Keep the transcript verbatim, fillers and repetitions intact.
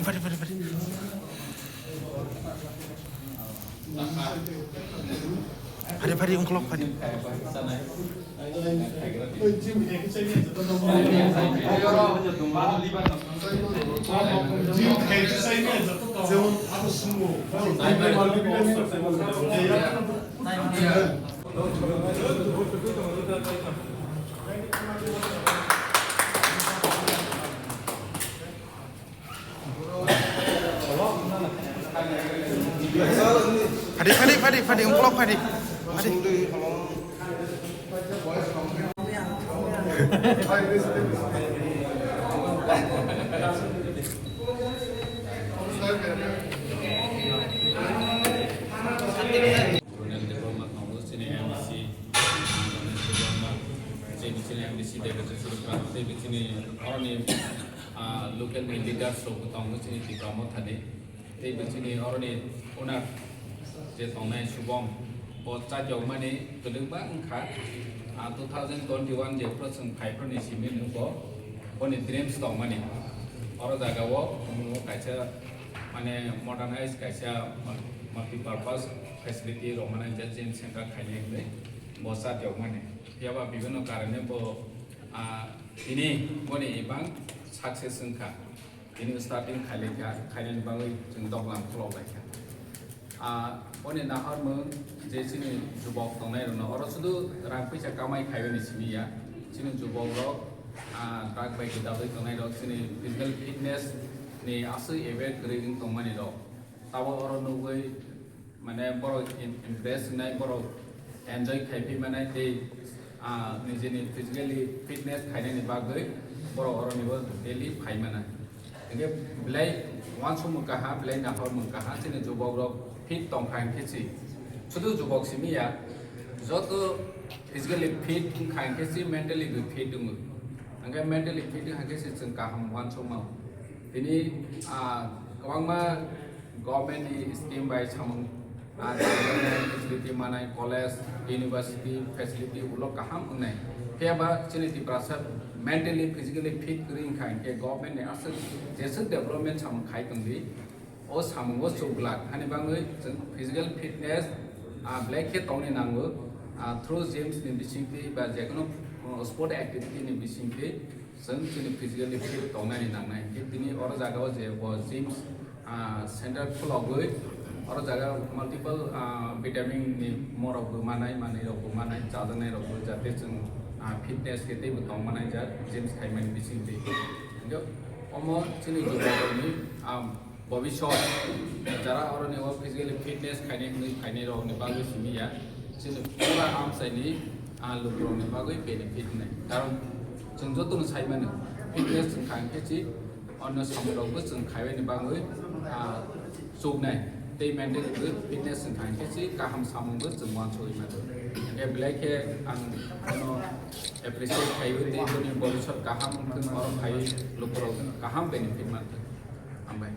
Phari, phari, phari. Phari, phari, ungkolok phari. Phadi, phadi, phadi, phadi, ungkolok phadi. Phadi. Ronel Debbarma tongo, chini M D C, Ronel Debbarma, chini, chini M D C David Surukra, tei chini oroni, ah, local ni leaders rok bo tongo, chini Tipra Motha ni, tei chini oroni owner je tongnai Subom, bo chakyokmani kwlwkma wngkha, ah, two thousand twenty-one je phuru chwng phaiphuru ni simi nung bo, boni dreams tongmani. Oro jaga o omo kaisa mane modernized kaisa multi-purpose facility rok mane je gym center khainai hinwi bo chatyokmani. Phiya ba bibhinno karone bo, ah, tini boni ebang success wngkha. Tini starting khailai kha, khainani bagwi chwng doglam khulok lai kha. Ah, boni nahormung je chini jubok tongnai rokno oro sudu rang puisa kamai khaiyani simi ya. Chini jubok rok, ah, truck bai gwdalwi tongnai rok chini physical fitness ni aswk aware kwrwi wng tongmani rok. Tabok oro nugwi mane borok im-, impress wngnai, borok enjoy khai phi manai tei, ah, nijini physically fitness khainani bagwi borok oroni bo daily phai mana. Hingke belai uansukmung kaha, belai nahormung kaha, chini jubok rok fit tongkha hingke si. Sudu jubok simi ya, joto physically fit wngkha hingke si mentally bo fit wngo. Hingke mentally fit wngkha hingke si chwng kaham uansukma. Tini, ah, kwbangma government ni scheme bai samung, ah, facility manai, college, university facility ulo kaham wngnai. Phiya ba chini Tiprasa mentally, physically fit kwrwi wngkha hingke government ni aswk jeswk development samung khai tongdi, o samung o chuk glak. Hani bagwi chwng physical fitness, ah, belai khe tongni nango, ah, through games ni bisingtwi ba jekono, oh, sport activity ni bisingtwi. Chwng chini physically fit tongnani nangnai. Hingke tini oro jaga o je bo gyms, ah, center khulogwi, oro jaga multiple, ah, vitamin ni morok bo manai, manwi rok bo manai, chajaknai rok bo, jate chwng, ah, fitness khe teibo tong manai jak gyms khaimani bisingtwi. Hingke omo chini jora rokni, ah, Bobisot jara oroni o physically fitness khainai hwnwi phainai rokni bagwi simi ya, chini pura amchaini, ah, lukurokni bagwi benefit wngnai. Karon chwng jotono sai mano, fitness wngkha hwnkhe si onno samungrokbo chwng khaibaini bagwi, ah, chuknai. Tei mentally bo fitness wngkha hwnkhe si kaham samungbo chwng uansugwi mano. Hwnkhe belai khe ang bono appreciate khaiwi tei boni bobisot kaham wngthwng, oro phaiwi lukurok kaham benefit manthwng. Hambai.